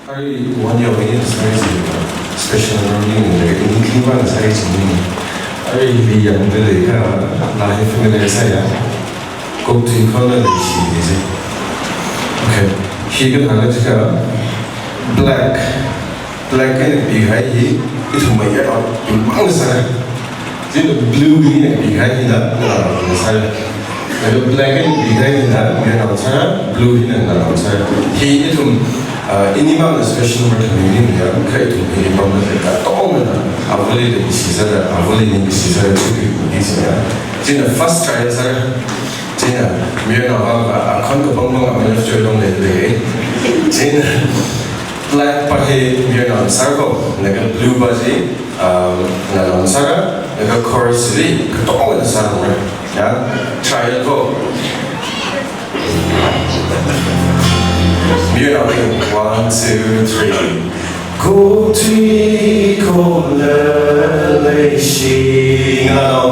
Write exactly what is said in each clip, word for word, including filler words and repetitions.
Arui one year away ni sāi chi, special number ni, ni, ni, ni, ni, ni, sāi chi ni. Arui hili yangda leikha, na hi familiar sāya. Kokthui khola leishi ni chi. Okay. Hi kathāla jiakha black. Black eina kapikahai hi, ithum mayarnaobingna sāra. Chieina blue eina kapikahai hina, ngalānaobingna sāra. Laga black eina kapikahai hina, mayarnaona sāra, blue hina ngalānaona sāra. Hi ithum, ah, ini mangna special number thang ni ya, kha ithum hi pamda leikha katongana, avāli leishi sāra, avāli ni leishi sāra, chu hi hi sāra. Chieina first trial sāra. Chieina, mayarnaova, ah, akhon kapang pang amana choi long lei lei. Chieina, black part hi mayarnaona sāra ko, laga blue part chi, um, ngalānaona sāra, laga chorus li katongana sāra. Ya, trial ko. Mayarnaobing, one, two, three. Kokthui khola leishi, ngalānao.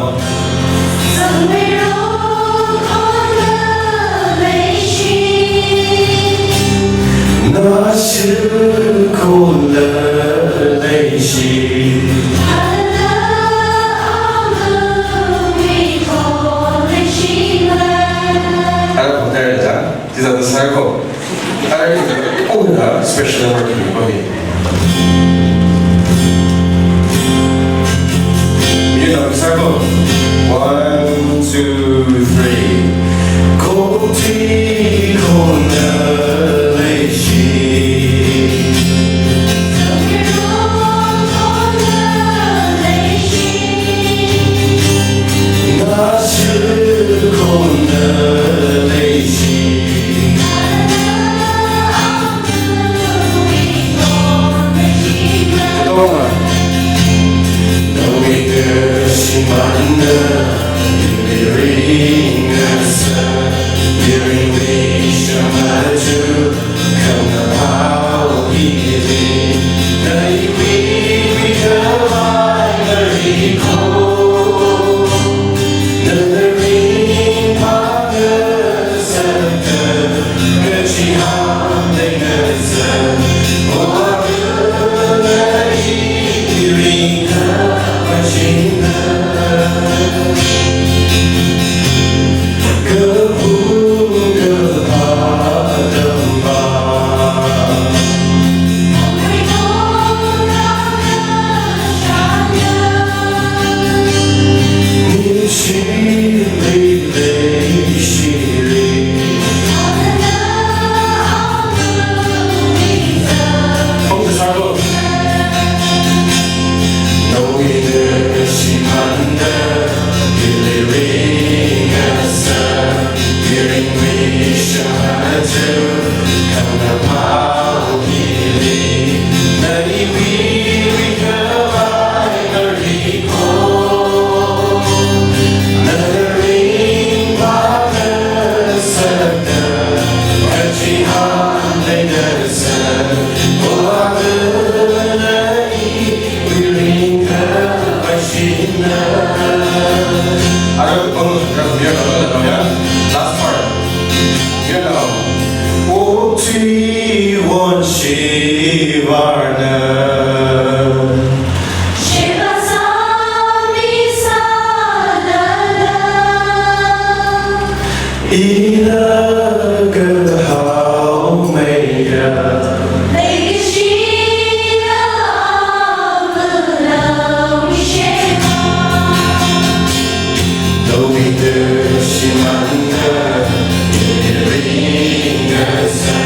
Nashikhola leishi. Ara putera ja, thāda sāra ko. Ara, oh, na special number ni ko hi. Mayarnaona sāra ko. One, two, three. Kokthui khola leishi. Nashikhola leishi. Katongana. Nawui kashimānna, ili ringkasā, mirin wisha matu, khangapao hili, naiwui wi khavai mariko. Nana ringphā ngasakta, kachihān leingasā, o avana hi ringkhavai china. Kahung kaphā tampa. Ningshi leilei shiri. Pong kasā ko. Nawui kashimānna, ili ringkasā, mirin wisha matu, khangapao hili, naiwui wi khavai mariko. Nana ringphā ngasakta, kachihān leingasā, o avana hi ringkhavai china. Ara pang, ara pang ya, ara pang ya. Last part. Mayarnao. Okathui wonshivarna. Ina kahaomeiya. Nawui kashimānna, ili ringkasā,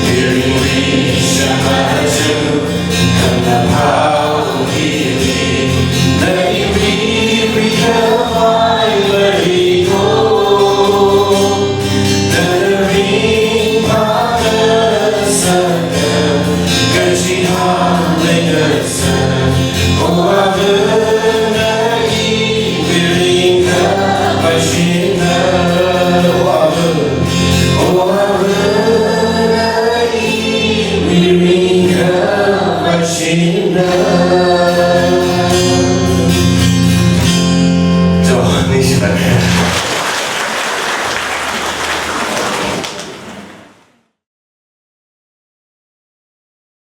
mirin wisha matu, khangapao hili, naiwui wi khavai mariko. Nana ringphā ngasakta, kachihān leingasā,